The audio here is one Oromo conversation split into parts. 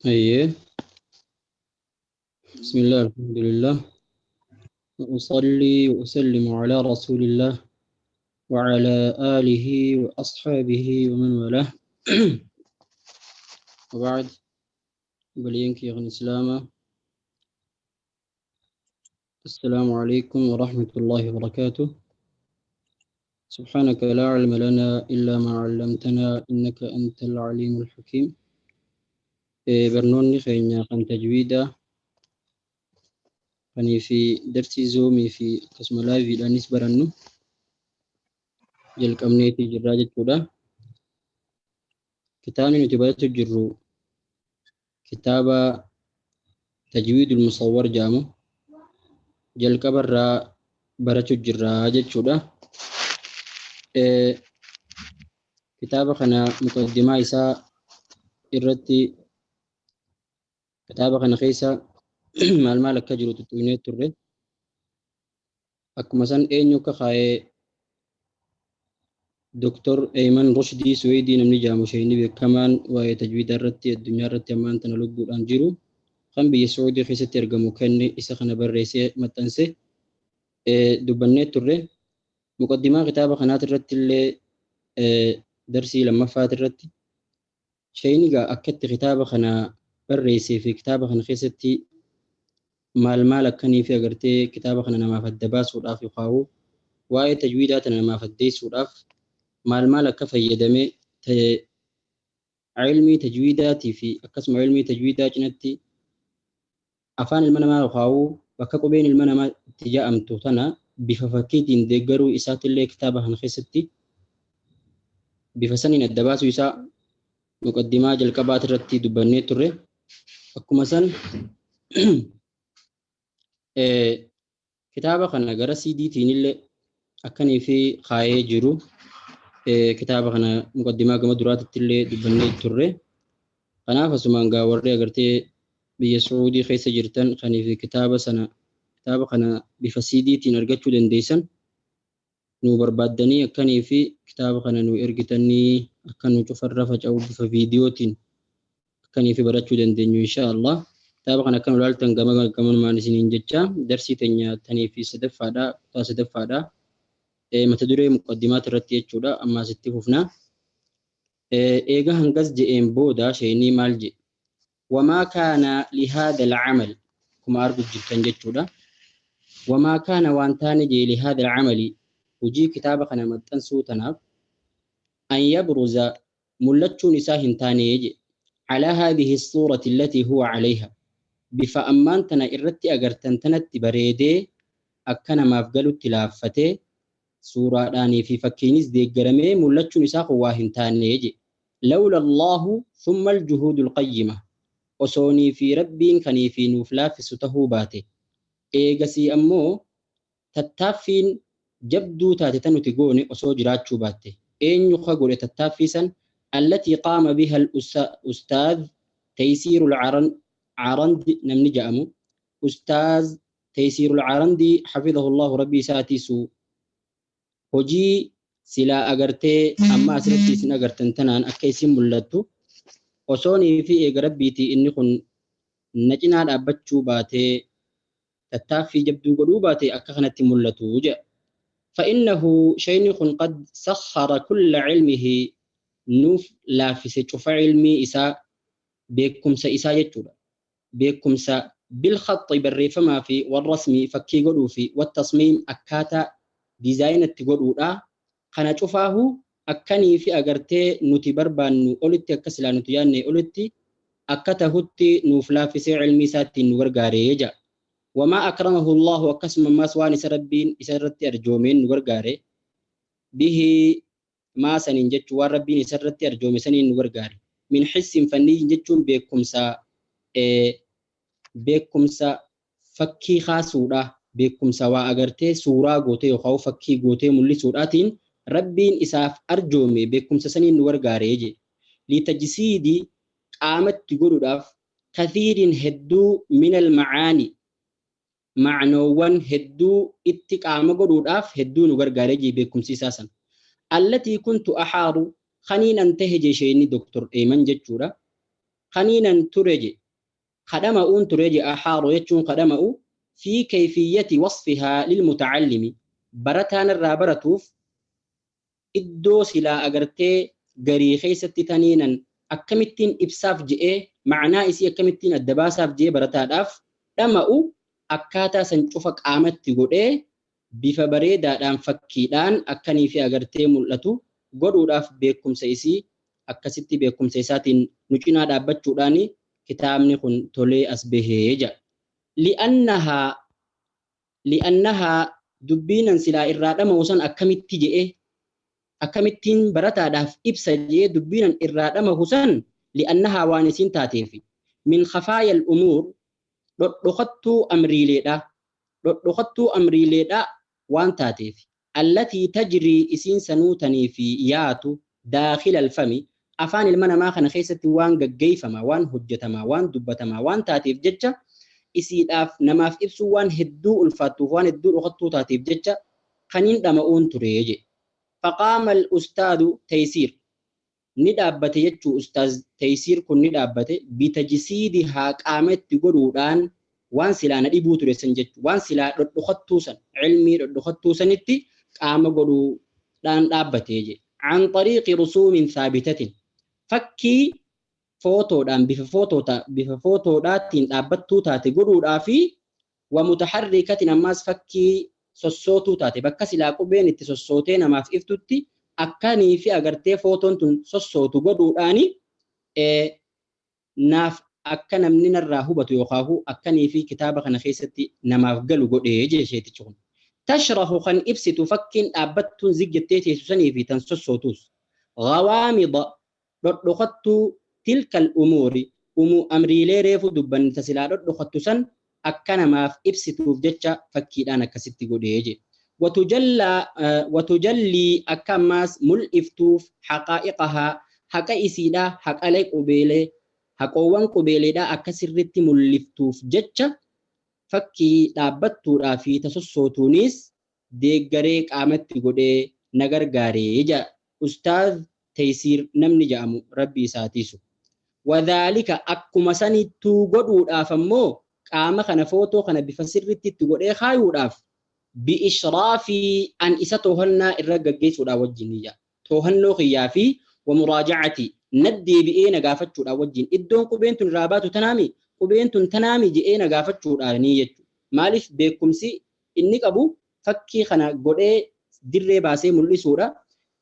Ayyee. بسم الله الحمد لله وأصلي وأسلم على رسول الله وعلى آله وأصحابه ومن والاه وبعد بلينك يا الإسلام السلام عليكم ورحمة الله وبركاته. سبحانك لا علم لنا إلا ما علمتنا إنك أنت العليم الحكيم. برنوني خينا خان تجويدا خني في درسي زومي في قسم لايفي لأنيس برنو جلك أمنيتي جراجة كودا. كتابي نتبات الجرو كتابة تجويد المصور جامو جلك برا براتو جراجة كودا. كتابة خنا مقدمة إسا إرتي كتابة خنا خيسا maal maal akka jiru tuttuqnee turre. Akkuma san eenyu akka kaa'ee Dr. Eyman Rushdii Suweedii namni jaamu shayni beekamaan waa'ee tajwiida irratti addunyaa irratti ammaan tana lubbuudhaan jiru kan biyya Suudii keessatti argamu kenne isa kana barreessee maxxanse dubbannee turre. Muqaddimaa kitaaba kanaati irratti illee darsii lammaffaati irratti shayni gaa akkatti kitaaba kana barreessee fi kitaaba kana keessatti maal maal akkanii fi agartee kitaaba kana namaaf adda baasuudhaaf yookaan waa'ee tajwiidaa tana namaaf addeessuudhaaf maal maal akka fayyadame ilmii tajwiidaatii fi akkasuma ilmii tajwiidaa cinatti afaan ilma namaa yookaan bakka qubeen ilma namaa itti ja'amtu tana bifa fakkiitiin deeggaruu isaatiillee kitaaba kana keessatti bifa saniin adda baasuu isaa muqaddimaa jalqabaati irratti dubbannee turre. Akkuma san kitaaba kana gara CD-tiin illee akkanii fi kaayee jiru kitaaba kana muqaddimaa gama duraatitti illee dubbannee turre. Kanaaf asumaan gaa warri agartee biyya Suudii keessa jirtan kanii fi kitaaba sana kitaaba kana bifa CD-tiin argachuu dandeessan nu barbaaddanii akkanii fi kitaaba kana nu ergitanii akka nu cufarra faca'u bifa viidiyootiin akkanii fi barachuu dandeenyu insha Allah. Kitaaba kana akka nu ilaaltan gama gamanumaan isiniin jecha darsii teenya tanii fi sadaffaadha kutaa sadaffaadha mata duree muqaddimaat irratti jechuudha. Amma asitti fufna. Eega hangas je'een booda sheenii maal jedhe wamaa kaana lihaada alcamal kuma argu jirtan jechuudha. Wamaa kaana waan taane jee lihaada alcamali hojii kitaaba kana maxxansuu tanaaf an yabruza mul'achuun isaa hin taane jedhe calaa haadihi suurati allatii huwa calayha bifa ammaan tana irratti agartan tanatti bareedee akka namaaf galutti laaffatee suuraadhaanii fi fakkiinis deeggaramee mul'achuun isaa kun waa hin taane jedhe. Lawla Allahu thumma aljuhuudu alqayyima osoonii fi rabbiin kanii fi nuuf laaffisu tahuu baate eegasii ammoo tattaaffiin jabduu taate tan nuti goone osoo jiraachuu baatte eenyu ka godhe tattaaffii san allatii qaama biha al-ustaadh taysiiru al-carandi namni ja'amu ustaaz taysiiru al-carandi xafidahu Allahu rabbii isaatiisu hojii silaa agartee amma asirratti isin agartan tanaan akka isin mul'attu osoonii fi eega rabbiitii inni kun na cinaa dhaabbachuu baatee tattaaffii jabduu godhuu baate akka kanatti mul'atu jedha. فإنه شيء قد سخر كل علمه نوف لافس شوف علمي إسا بكم سإسا يجودا بكم س بالخط بالريفما في والرسم فكي قدو في والتصميم أكاتا ديزاين التقدو kana cufaahu akkanii fi agartee nuti barbaannu olitti akka silaa nuti yaadne olitti akka tahutti nuuf laaffisee cilmii isaattiin nu gargaaree jedha. Wamaa akramahu Allahu akkasuma ammas waan isa rabbiin isa irratti arjoomeen nu gargaare bihi maa saniin jechuun waan rabbiin isa irratti arjoome saniin nu gargaare. Min hissin fannii jechuun beekumsa beekumsa fakkii kaasuudha beekumsa waa agartee suuraa gootee yookaan fakkii gootee mul'isuudhaatiin rabbiin isaaf arjoome beekumsa saniin nu gargaaree jedhe. Litajsiidii qaamatti godhuudhaaf kathiirin hedduu minal macaani macnoowwan hedduu itti qaama godhuudhaaf hedduu nu gargaaree jee beekumsi isaa san. Allatii kuntu axaaru kaniin an tahe jee isheenni Dr. Eeman jechuudha. Kaniinan ture je kadhama'uun ture je ahaaru jechuun kadhama'u fi kayfiyyati wasfihaa lilmutacallimi barataan irraa baratuuf iddoo silaa agartee garii keessatti taniinan akkamittiin ibsaaf je'ee macnaa isii akkamittiin adda baasaaf je'ee barataadhaaf dhama'u akkaataa san cufa qaamatti godhee bifa bareedaadhaan fakkiidhaan akkanii fi agartee mul'atu godhuudhaaf beekumsa isii akkasitti beekumsa isaatiin nu cinaa dhaabbachuudhaan kitaabni kun tolee as bahee jedha. Li'annahaa dubbiinan silaa irraa dhama'u san akkamitti je'ee akkamittiin barataadhaaf ibsa je'ee dubbiinan irraa dhama'u san li'annahaa waan isiin taateef min khafaaya al-umuur dhodhokattuu amriileedha dhodhokattuu amriileedha waan taateef allatii tajrii isiin sanuu tanii fi yaatu daakhila alfami afaan ilma namaa kana keessatti waan gaggeeffama waan hojjetama waan dubbatama waan taateef jecha isiidhaaf namaaf ibsuu waan hedduu ulfaattuuf waan hedduu dhokattuu taateef jecha kaniin dhama'uun ture jedhe. Faqaama al-ustaadu Taysiir ni dhaabbate jechuu ustaaz Taysiir kun ni dhaabbate bitajsiidi haa qaama itti godhuudhaan waan silaa na dhibuu ture san jechuu waan silaa dhodhokattuu san cilmii dhodhokattuu sanitti qaama godhuudhaan dhaabbate jedhe. An xariiqi rusuumin saabitatin fakkii footoodhaan bifa footoodhaatiin dhaabbattuu taate godhuudhaa fi wa mutaharrikatin ammaas fakkii sossootuu taate bakka silaa qubeen itti sossootee namaaf iftutti akkanii fi agartee footoon tun sossootu godhuudhaani naaf akka namni narraa hubatu yookaan akkanii fi kitaaba kana keessatti namaaf galu godhee jee sheetichi kun. Tashrahu kan ibsitu fakkiin dhaabbattuun ziggettee teessu sanii fi tan sossootus. Ghawaamida dhodhokattuu tilka al-umuuri amriilee reefu dubbanni tasilaa dhodhokattu san akka namaaf ibsituuf jecha fakkiidhaan akkasitti godhee jedhe. Watujallii akka ammaas mul'iftuuf haqaa'iqahaa haqa isiidhaa haqalee qubeelee haqoowwan qubeeleedhaa akka sirritti mul'iftuuf jecha fakkii dhaabbattuudhaa fi tasossootuunis deeggaree qaamatti godhee na gargaaree jedha. Ustaaz Taysiir namni jedhamu rabbi isaatiisu. Wadhaalika akkuma sanittuu godhuudhaaf ammoo qaama kana footoo kana bifa sirritti itti godhee kaayuudhaaf bi'ishraafii an isa toohannaa irra gaggeessuudhaa wajjin jedha. Toohannoo kiyyaa fi wamuraajacati naddeebi'ee na gaafachuudhaa wajjin iddoon qubeen tun irraa baatu tanaami qubeen tun tanaami je'ee na gaafachuudhaanii jechuudha. Maaliif beekumsi inni qabu fakkii kana godhee dirree baasee mul'isuudha.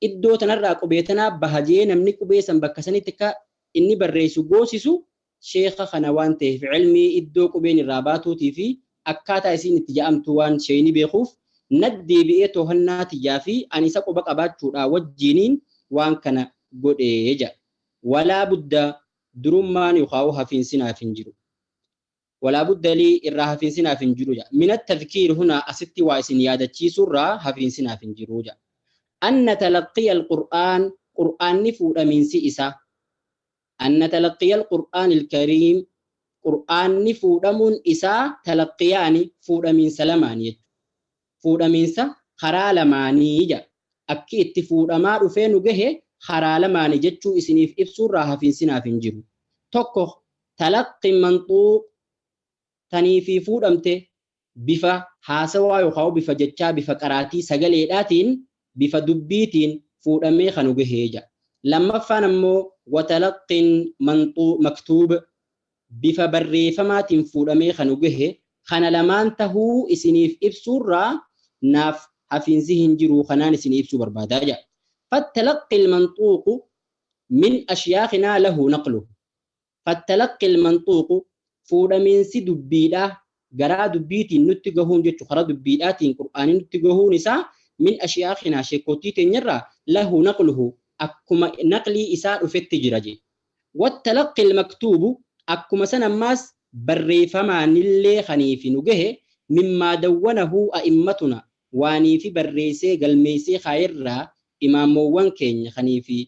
Iddoo tanarraa qubee tanaa baha jee namni qubee san bakka sanitti akka inni barreessu goosisu sheekha kana waan ta'eef cilmii iddoo qubeen irraa baatuutii fi akkaataa isiin itti ja'amtu waan sheeyni beekuuf naddeebi'ee toohannaa tiyyaa fi ani isa quba qabaachuudhaa wajjiniin waan kana godhee jedha. Walaa budda durummaan yookaan hafiinsi naaf hin jiru. Walaa budda lii irraa hafiinsi naaf hin jiru jedha. Mina tadhkiir huna asitti waa isin yaadachiisurraa hafiinsi naaf hin jiru jedha. Anna talaqqiya al-Qur'aan Qur'aanni fuudhamiinsi isaa. Anna talaqqiya al-Qur'aan al-Kariim Qur'aanni fuudhamuun isaa talaqqiyaani fuudhamiinsa lamaanii jechuudha. Fuudhamiinsa karaa lamaanii jedha. Akki itti fuudhamaa dhufee nu gahe karaa lamaanii jechuu isiniif ibsuurraa hafiinsi naaf hin jiru. Tokko talaqqi manxuuq tanii fi fuudhamte bifa haasawaa yookaan bifa jechaa bifa qaraatii sagaleedhaatiin bifa dubbiitiin fuudhamee kan nu gahee jedha. Lammaffaan ammoo watalaqqin maktuub bifa barreeffamaatiin fuudhamee kan nu gahe kana lamaan tahuu isiniif ibsuurraa naaf hafiinsi hin jiru kanaan isinii ibsuu barbaadaa jedha. فالتلقي المنطوق من أشياخنا له نقله. فالتلقي المنطوق فودمينسي دبيدا غرا دبيتي نتي غهون جچو خرا دبيداتين قرآن نتي غهون إسا من أشياخنا شيكوتي تنيرا له نقله أكما نقلي إساء رفت جرجي. والتلقي المكتوب أكما سنماس بريفما نلي خنيف نجه مما دونه أئمتنا واني في بريسي قلميسي خيرا إماموان كين خنيفي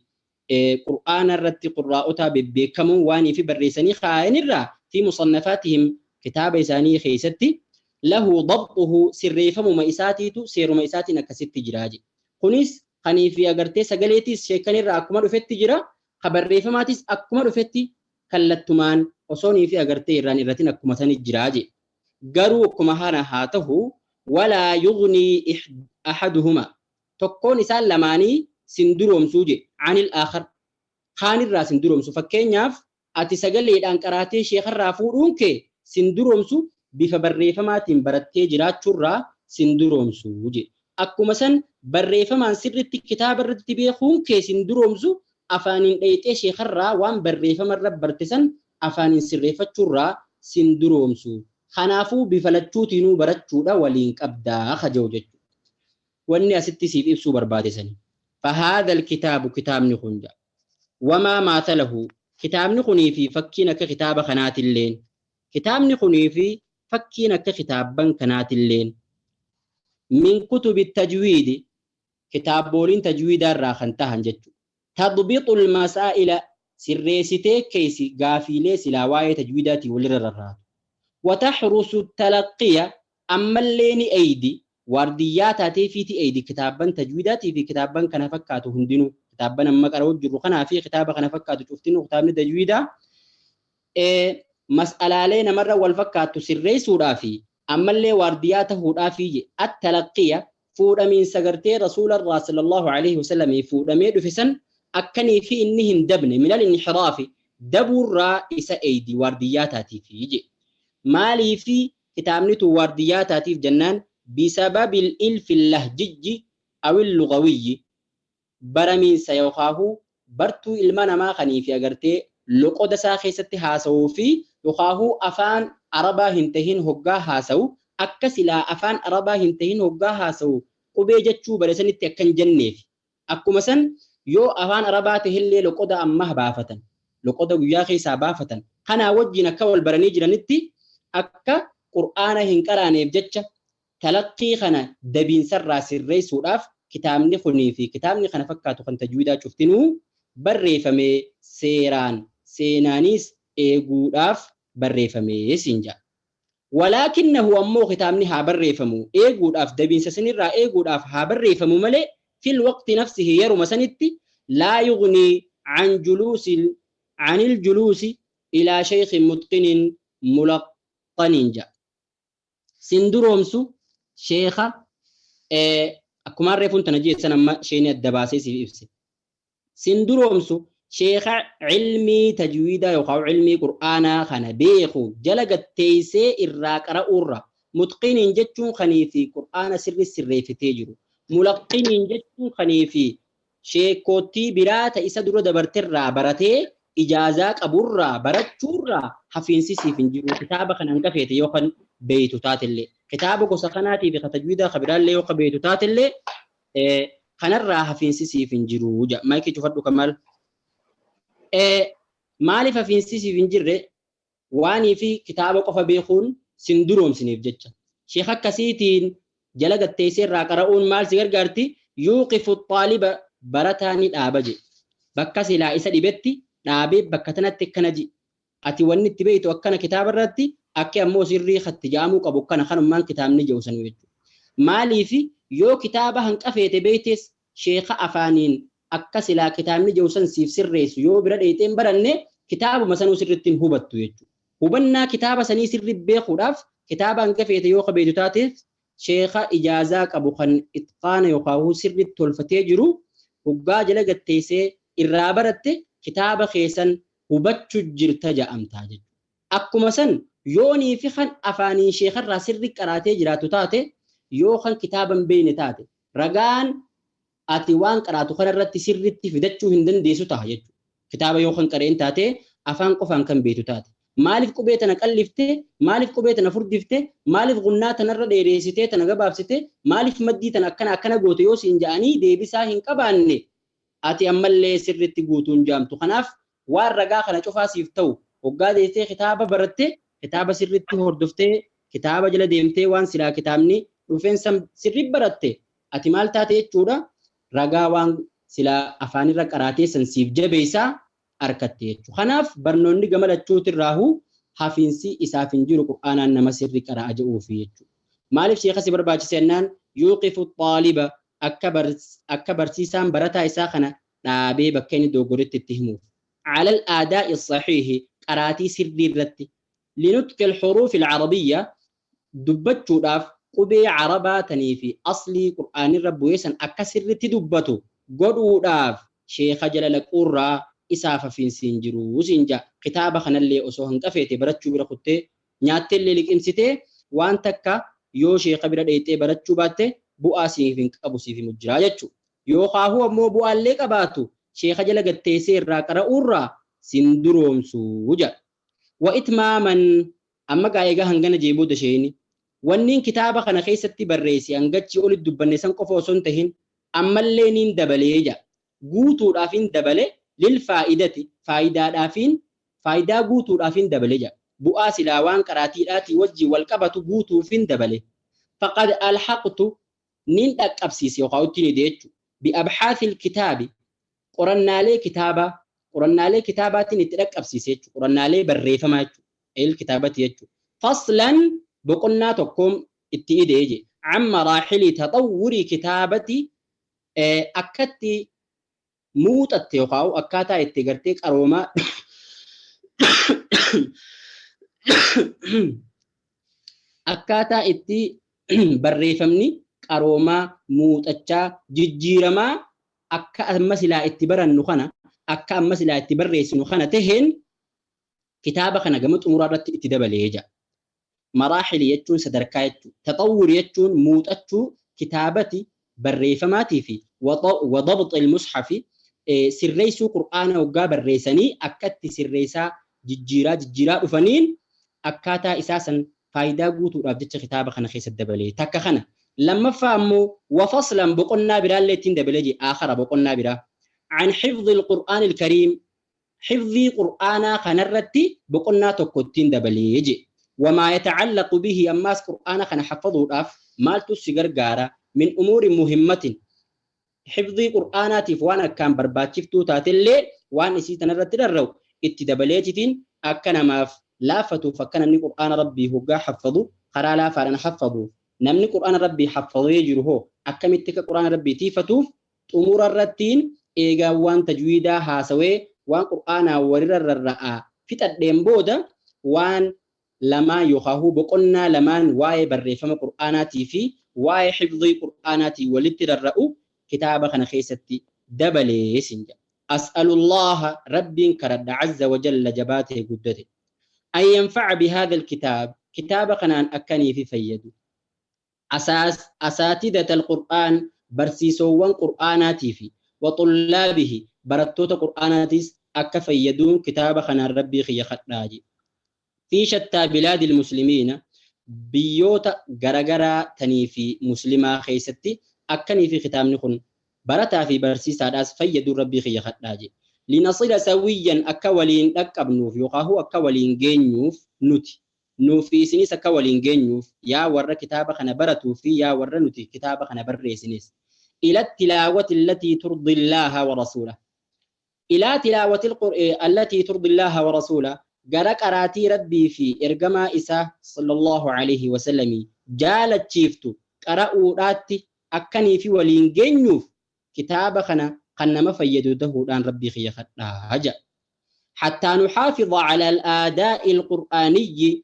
قرآن الرت قراءتها ببيكمو واني في بريساني خاينرا في مصنفاتهم كتاب إساني خيستي له ضبطه سريفم مئساتي سير مئساتي نكست جراجي. كنيس خنيفي أغرتي سجليتي شيكاني را أكما رفت جرا خبر ريفماتيس أكما رفتي kallattumaan osoonii fi agartee irraan irratin akkuma sani jiraa je. Garuu akkuma kana haa ta'u walaa yugnii ahaduhuma tokkoon isaan lamaanii sin duroomsuu je anil aakhar kaanirraa sin duroomsu. Fakkeenyaaf ati sagaleedhaan qaraatee sheekarraa fuudhuun kee sin duroomsu bifa barreeffamaatiin barattee jiraachuurraa sin duroomsu je. Akkuma san barreeffamaan sirritti kitaaba irratti beekuun kee sin duroomsu afaaniin dhayxee sheekarraa waan barreeffamarra barte san afaaniin sirreeffachuurraa sin duroomsu. Kanaafuu bifa lachuutiinuu barachuudha waliin qabdaa kaja'u jechuudha. Wanni asitti siif ibsuu barbaade sani. Fahaadha alkitaabu kitaabni kun jedha. Wamaa maatalahu kitaabni kunii fi fakkiin akka kitaaba kanaatilleen. Kitaabni kunii fi fakkiin akka kitaabban kanaatilleen. Min kutubi tajwiidi kitaabooliin tajwiidaarraa kan tahan jechuudha. Tadbixul masaa'ila sirreessitee keeysi gaafiilee silaa waa'ee tajwiidaatii walirra rarraatu. Wataxrusu talaqqiya ammallee ni eeydi waardiyyaa taatee fiiti eeydi kitaabban tajwiidaatii fi kitaabban kana fakkaatu hundinuu kitaabban amma qara'u jirru kanaa fi kitaaba kana fakkaatu cuftinuu kitaabni tajwiidaa mas'alaalee namarra wal fakkaattu sirreessuudhaa fi ammallee waardiyyaa tahuudhaa fi attalaqqiya fuudhamiinsa gartee rasuularraa sallallahu alaihi wasallam fuudhamee dhufe san akkanii fi inni hin dabne minal inxiraafi dabuurraa isa eeydi waardiyyaa taatiifi je. Maaliifi kitaabni tun waardiyyaa taatiif jennaan bisababil ilfi lahjijji awil lugawiyyi baramiinsa yookaahuu bartuu ilma namaa kanii fi agartee loqoda isaa keessatti haasa'uu fi yookaahuu afaan arabaa hin tahin hoggaa haasa'u akka silaa afaan arabaa hin tahin hoggaa haasa'u qubee jechuu bare sanitti akka hin jenneef. Akkuma san yoo afaan arabaa tahillee loqoda ammaa baafatan loqoda guyyaa keessaa baafatan kanaa wajjin akka wal baranii jiranitti akka qur'aana hin qaraaneef jecha talaqqii kana dabiinsarraa sirreessuudhaaf kitaabni kunii fi kitaabni kana fakkaatu kan tajwiidaa cuftinuu barreeffamee seeraan seenaanis eeguudhaaf barreeffamee siin jedha. Walaakinnahu ammoo kitaabni haa barreeffamu eeguudhaaf dabiinsa sanirraa eeguudhaaf haa barreeffamu malee fil waqti nafsihi yeruma sanitti laa yugnii anil juluusi ilaa sheekhin mutqinin mulaqqaniin jedha. Sin duroomsu sheekha akkumaan reefuun tana jeessan amma sheeni adda baasee siif ibse. Sin duroomsu sheekha cilmii tajwiidaa yookaan cilmii qur'aanaa kana beeku jala gatteessee irraa qara'uurra mutqiniin jechuun kanii fi qur'aana sirri sirreeffatee jiru. Mulaqqiniin jechuun kanii fi sheekootii biraa ta isa dura dabarterraa baratee ijaazaa qaburraa barachuurraa hafiinsi siif hin jiru. Kitaaba kana hanga feete yookaan beeytu taatellee kitaaba gosa kanaatii fi tajwiidaa kabiraallee yoo beeytu taatellee kanarraa hafiinsi siif hin jiru jedha. Maayikii cufadhu Kamaal. Maaliif hafiinsi siif hin jirre waanii fi kitaaba qofa beekuun sin duroomsiniif jecha. Sheekh akkasiitiin jala gatteessee irraa qara'uun maal si gargaarti? Yuuqifu xaaliba barataa ni dhaaba jedhe. Bakka silaa isa dhibetti dhaabee bakka tanatti akkana jedhe. Ati wanni itti beektu akkana kitaaba irratti akka ammoo sirrii katti jaamuu qabu kana kanummaan kitaabni jedhu sanuu jechuudha. Maaliif yoo kitaaba hanqafeete beektes sheekha afaaniin akka silaa kitaabni jedhu san siif sirreessu yoo bira dheeyxee hin baranne kitaabuma sanuu sirriitti hin hubattu jechuudha. Hubannaa kitaaba sanii sirri beekuudhaaf kitaaba hanqafeete yoo qabeetu taateef sheekha ijaazaa qabu kan itqaana yookaan sirriitti tolfatee jiru hoggaa jala gatteessee irraa baratte kitaaba keessan hubachuu jirta ja'amtaa jechuudha. Akkuma san yoonii fi kan afaaniin sheekarraa sirri qaraatee jiraatu taate yoo kan kitaaba hin beekne taate ragaan ati waan qaraatu kanarratti sirriitti fidachuu hin dandeessu ta'a jechuudha. Kitaaba yoo kan qareen taate afaan qofaan kan beektu taate. Maaliif qubee tana qallifte? Maaliif qubee tana furdifte? Maaliif gunnaa tanarra dheereessitee tana gabaabsite? Maaliif maddii tana akkana akkana goote yoo siin ja'anii deebisaa hin qabaanne ati ammallee sirriitti guutuun jaamtu. Kanaaf waan ragaa kana cufaa siif ta'u hoggaa deessee kitaaba baratte kitaaba sirriitti hordoftee kitaaba jala deemtee waan silaa kitaabni dhufeen sirri baratte ati maal taate jechuudha ragaa waan silaa afaanirra qaraatee san siif jabeessaa harkatte jechuudha. Kanaaf barnoonni gama lachuutirraahu hafiinsi isaaf hin jiru qur'aanaan nama sirri qara'a jedhuufi jechuudha. Maaliif sheekha si barbaachise jennaan yuuqifu xaaliba akka barsiisaan barataa isaa kana dhaabee bakka inni doggoretti itti himuuf. Alal aadaa'i saxiihi Qaraatii sirrii irratti. Linutqi alxuruufi alcarabiyya dubbachuudhaaf qubee carabaa tanii fi aslii qur'aanirra bu'ee san akka sirritti dubbatu godhuudhaaf sheeka jala laquurraa isaaf hafiinsi hin jiru siin jaa. Kitaaba kanallee osoo hin qafeete barachuu bira kuttee nyaatteellee liqimsitee waan takka yoo sheeka bira dheeyxee barachuu baatte bu'aa siif hin qabu siif himu jira jechuudha. Yookaahuu ammoo bu'aallee qabaatu sheeka jala gatteessee irraa qara'uurraa sin duroomsu jedha. Wa itmaaman amma gaa egaa hangana jee booda sheeyni wanniin kitaaba kana keessatti barreesse hangachi olitti dubbanne san qofa osoo hin tahin ammallee niin dabalee jedha. Guutuudhaaf hin dabale lil faa'idati faayidaadhaafiin faayidaa guutuudhaaf hin dabale jedha. Bu'aa silaa waan qaraatiidhaatii wajjin wal qabatu guutuuf hin dabale. Faqad alhaqtu nin dhaqqabsiise yookaan ittiin hidhe jechuudha. Bi'abxaathil kitaabi qorannaalee kitaabaa qorannaalee kitaabaatiin itti dhaqqabsiise jechuudha. Qorannaalee barreeffamaa jechuudha. El kitaabati jechuudha. Faslan boqonnaa tokkoon itti hidhe je. An maraaxilii taxawwurii kitaabati akkatti muuxatte yookaan akkaataa itti gartee qaroomaa akkaataa itti barreeffamni qaroomaa muuxachaa jijjiiramaa akka amma silaa itti barannu kana akka amma silaa itti barreessinu kana taheen kitaaba kana gama xumuraa irratti itti dabalee jira. Maraaxili jechuun sadarkaa jechuudha. Taxawwur jechuun muuxachuu kitaabati barreeffamaatii fi wadabxi ilmusxafi sirreessuu qur'aana hoggaa barreessanii akkatti sirreessaa jijjiiraa jijjiiraa dhufaniin akkaataa isaa san faayidaa guutuudhaaf jecha kitaaba kana keessatti dabalee takka kana. Lammaffaa ammoo wafaslan boqonnaa biraallee ittiin dabalee jee aakhara boqonnaa biraa. An xifdhi alqur'aan alkariim xifdhii qur'aanaa kanarratti boqonnaa tokko ittiin dabalee jee. Wamaa yatacallaqu bihi ammaas qur'aana kana xafaduudhaaf maaltu si gargaara min umuuri muhimmatin xifdhii qur'aanaatiif waan akkaan barbaachiftuu taatellee waan isii tanarratti rarra'u itti dabaleetitiin akka namaaf laafatuuf akka namni qur'aana rabbii hoggaa xaffadu karaa laafaadhaan xaffaduuf namni qur'aana rabbii xaffadee jiru hoo akkamitti akka qur'aana rabbii tiifatuuf xumura irrattiin eegaa waan tajwiidaa haasawee waan qur'aanaa walirra rarra'aa fixadheen booda waan lamaan yookaan boqonnaa lamaan waa'ee barreeffama qur'aanaatii fi waa'ee xifdii qur'aanaatii walitti rarra'u kitaaba kana keessatti dabalee sin jedha. As'alullaha rabbiin kadhadha azza wa jalla jabaatee guddate. An yanfaca bihaadha alkitaab kitaaba kanaan akkanii fi fayyadu. Asaas asaatidata alqur'aan barsiisoowwan qur'aanaatii fi waxullaabihi barattoota qur'aanaatiis akka fayyaduun kitaaba kanaan rabbii kiyya kadhaa jedhe. Fi shattaa bilaadil muslimiina biyyoota garagaraa tanii fi muslimaa keessatti akkanii fi kitaabni kun barataa fi barsiisaadhaas fayyaduun rabbii kiyya kadhaa jedhe. Linasila sawiyyan akka waliin dhaqqabnuuf yookaan akka waliin geenyuuf nuti nuuf fi isinis akka waliin geenyuuf yaa warra kitaaba kana baratuu fi yaa warra nuti kitaaba kana barreessinis. Ila tilaawati allatii turdi Allaaha wa rasuulah. Ilaa tilaawati allatii turdi Allaaha wa rasuulah gara qaraatii rabbii fi ergamaa isaa sallallahu alaihi wasallamii jaalachiiftu qara'uudhaatti akkanii fi waliin geenyuuf kitaaba kana kan nama fayyadu tahuudhaan rabbii kiyya kadhaa jedha. Hattaa nuxaafida ala al-aadaa'i al-qur'aaniyyi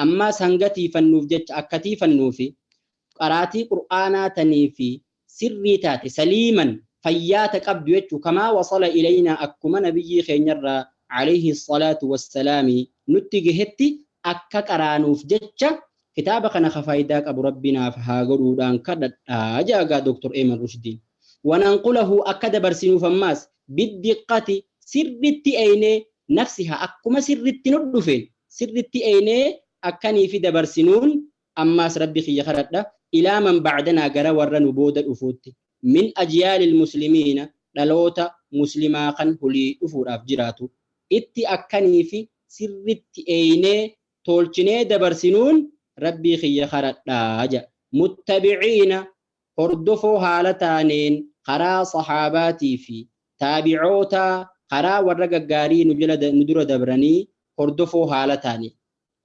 ammaas hanga tiifannuuf jecha akka tiifannuufi qaraatii qur'aanaa tanii fi sirrii taate saliiman fayyaata qabdu jechuu kamaa wasala ilaynaa akkuma nabiyyii keenyarraa alayhi salaatu wassalaami nutti gahetti akka qaraanuuf jecha kitaaba kana ka faayidaa qabu rabbinaaf haa godhuudhaan kadhadhaa jaagaa Dr. Eeman Rushdiin. Wananqulahu akka dabarsinuuf ammaas biddiqqati sirritti eeynee nafsiha akkuma sirritti nu dhufeen sirritti eeynee akkanii fi dabarsinuun ammaas rabbi kiyya kadhadha ilaa man bacdanaa gara warra nu booda dhufuutti min ajyaalil muslimiina dhaloota muslimaa kan hulii dhufuudhaaf jiraatu itti akkanii fi sirritti eeynee tolchinee dabarsinuun rabbii kiyya kadhadhaa jedha. Muttabiciina hordofoo haala taaneen karaa sahaabaatii fi taabi'ootaa karaa warra gaggaarii nu jala nu dura dabranii hordofoo haala taane.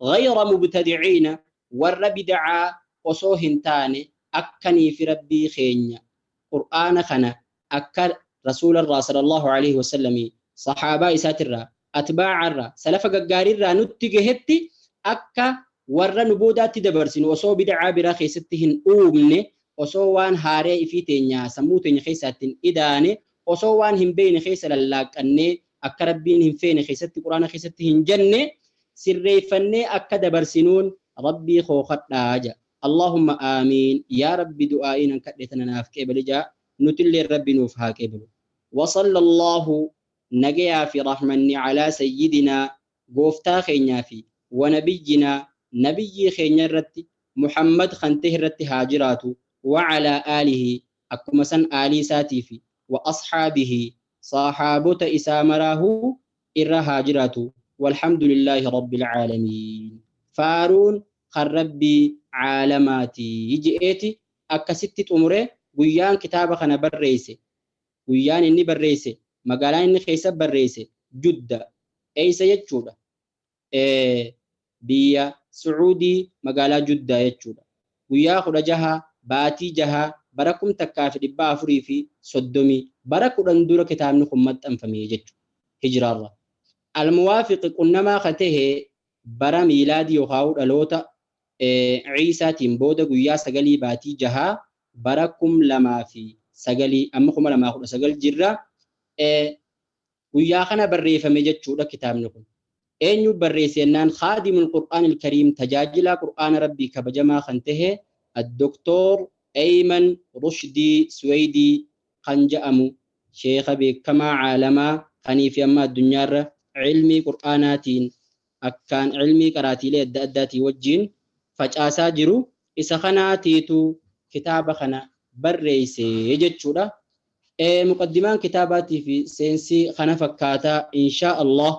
Ghayra mubtadiciina warra bidacaa osoo hin taane akkanii fi rabbii keenya qur'aana kana akka rasuularraa sallallahu alaihi wasallamii sahaabaa isaatirraa atbaa'arraa salafa gaggaariirraa nutti gahetti akka warra nu boodaatti dabarsinu osoo bid'aa biraa keessatti hin uumne, osoo waan haaree ifii teenya sammuu teenya keessaatti hin idaane, osoo waan hin beekne keessa lallaaqqannee akka Rabbiin hin feene keessatti Quraana keessatti hin jenne, sirreeffannee akka dabarsinuun Rabbii koo kadhaa jedha. Allahumma aamiin, yaa Rabbi du'aa'iin an kadhe tana naaf qeebali jedha, nutillee Rabbi nuuf haa qeebalu. Wasalla Allahu, nagayaa fi rahmanni, alaa sayyidinaa, gooftaa keenyaa fi, wa nabiyyinaa, nabiyyii keenya irratti, Muhammad kan ta'e irratti haa jiraatu, wa alaa aalihi, akkuma san aalii isaatii fi, wa asxaabihi, sahaabota isaa maraahuu irra haa jiraatu. Walhamdulillaahi rabbil caalamiin, faaruun kan Rabbii caalamaati je'eeti akkasitti xumure. Guyyaan kitaaba kana barreesse, guyyaan inni barreesse, magaalaan inni keessa barreesse Judda eeysa jechuudha? Biyya Sucuudii, magaalaa Juddaa jechuudha. Guyyaa 16 baatii 6 bara 1430, bara 10 dura kitaabni kun maxxanfame jechuudha hijiraarra. Almuwaafiqi qunnamaa ka tahe bara miilaadii yookaan dhaloota Ciisaatiin booda guyyaa 9 baatii 6 bara 2009, amma 2019 jirra. Guyyaa kana barreeffame jechuudha kitaabni kun. Eenyu barreesse jennaan, Khaadimul Qur'aanil Kariim, tajaajilaa Qur'aana Rabbii kabajamaa kan tahe, Addoktoor Ayman Rushdii Suweydii kan jedhamu, sheeka beekamaa caalamaa kanii fi amma addunyaarra cilmii Qur'aanaatiin akkaan cilmii qaraatiilee adda addaatii wajjin facaasaa jiru, isa kanaatiitu kitaaba kana barreesse jechuudha. Muqaddimaan kitaabaatii fi seensi kana fakkaataa. Inshaa Allah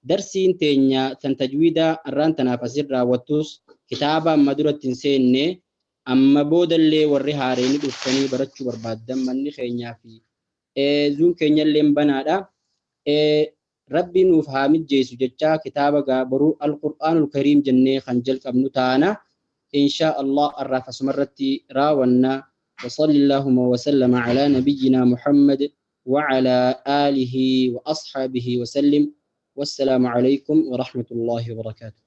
darsiin teenya tan tajwiidaa arraan tanaaf asin raawwattus, kitaaba amma duratti hin seenne, amma boodallee warri haareeni dhuftanii barachuu barbaaddan manni keenyaa fi zuun keenyallee banaadha. Rabbi nuuf haa mijjeessu jechaa, kitaaba gaa boruu Alqur'aanul Kariim jennee kan jalqabnu taana. Inshaa Allah arraaf asumarratti raawwanna. وصلى اللهم وسلم على نبينا محمد وعلى آله وأصحابه وسلم، والسلام عليكم ورحمة الله وبركاته.